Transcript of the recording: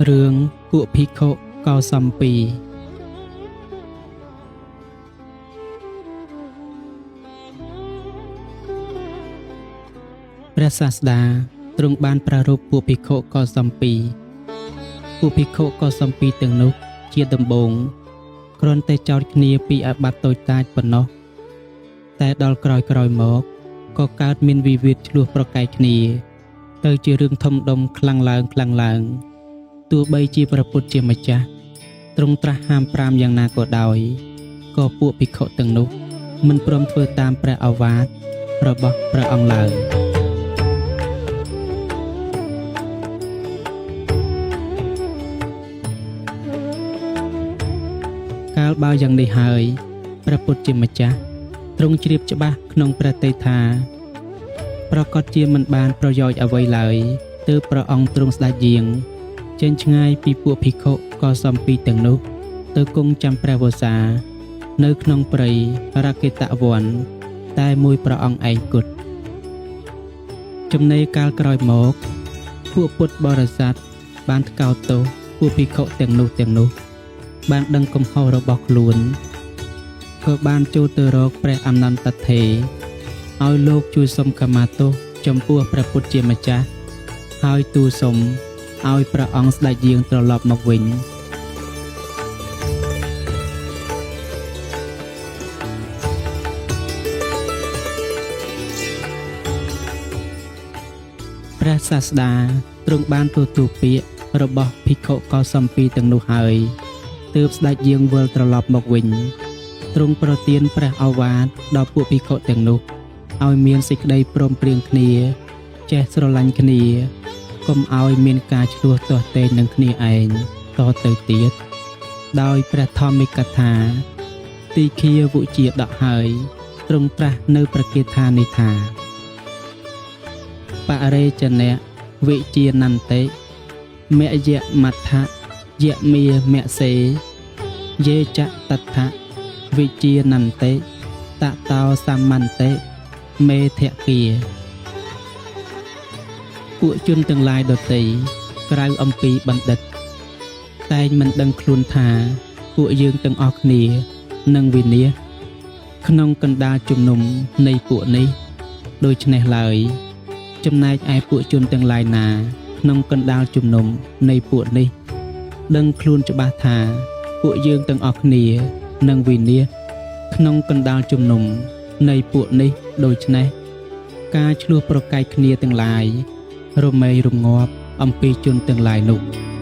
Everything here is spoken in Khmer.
រឿងពួកភិក្ខុកោសំពីព្រះសាស្តាទ្រង់បានប្រារព្ធពួកភិក្ខុកោសំពីពួកភិក្ខុកោសំពីទាំងនោះជាដំបូងគ្រាន់តែចោទគ្នាពីអាបត្តិតូចតាចប៉ុណ្ណោះតែដល់ក្រោយៗមកក៏កើតមានវិវាទឈ្លោះប្រកែកគ្នាទៅជារឿងធំដុំខ្លាំងឡើងខ្លាំងឡើងទោះបីជាព្រះពុទ្ធជាម្ចាស់ទ្រង់ត្រាស់ហាមប្រាមយ៉ាងណាក៏ដោយក៏ពួកភិក្ខុទាំងនោះមិនព្រមធ្វើតាមព្រះឱវាទរបស់ព្រះអង្គឡើយកាលបើយ៉ាងនេះហើយព្រះពុទ្ធជាម្ចាស់ទ្រង់ជ្រាបច្បាស់ក្នុងព្រះទ័យថាប្រកាសជាមិនបានប្រយោជន៍អ្វីឡើយទើបព្រះអង្គទ្រង់ស្ដេចយាងចេញឆ្ងាយពីពួកភិក្ខុកោសំពីទាំងនោះទៅគង់ចាំព្រះវស្សានៅក្នុងព្រៃរកិតវ័នតែមួយព្រះអង្គឯងគត់ចំណេកាលក្រោយមកពួកពុទ្ធបរិស័ទបានថ្កោលទោសពួកភិក្ខុទាំងនោះបានដឹងកំហុសរបស់ខ្លួនក៏បានចូលទៅរកព្រះអនន្តថេរឲ្យលោកជួយសុំខមាទោសចំពោះព្រះពុទ្ធជាម្ចាស់ហើយទូលសុំឲ្យព្រះអង្គស្ដេចយាងត្រឡប់មកវិញព្រះសាស្តាទ្រង់បានទទួលពាក្យរបស់ភិក្ខុកោសំពីទាំងនោះហើយទើបស្ដេចយាងវិលត្រឡប់មកវិញទ្រង់ប្រទានព្រះឱវាទដល់ពួកភិក្ខុទាំងនោះឲ្យមានសេចក្តីព្រមព្រៀងគ្នាចេះស្រឡាញ់គ្នាកុំឲ្យមានការឈ្លោះទាស់ទែងនឹងគ្នាឯងតទៅទៀតដោយព្រះធម្មិកថាទីឃាវុជាដកហើយទ្រង់ត្រាស់នៅព្រះគាថានេះថាបរិចនៈវិជានន្តិមយមដ្ឋយមាមសេយេចតដ្ឋវិជានន្តិតតោសមន្តិមេធគាពួកជនទាំងឡាយដទៃក្រៅអំពីបណ្ឌិតតែងមិនដឹងខ្លួនថាពួកយើងទាំងអស់គ្នានឹងវិនាសក្នុងកណ្ដាលជំនុំនៃពួកនេះដូច្នេះឡើយចំណែកឯពួកជនទាំងឡាយណាក្នុងកណ្ដាលជំនុំនៃពួកនេះដឹងខ្លួនច្បាស់ថាពួកយើងទាំងអស់គ្នានឹងវិនាសក្នុងកណ្ដាលជំនុំនៃពួកនេះដូច្នេះការឈ្លោះប្រកែកគ្នាទាំងឡាយរមែងរងាប់អំពីជនទាំងឡាយនោះ។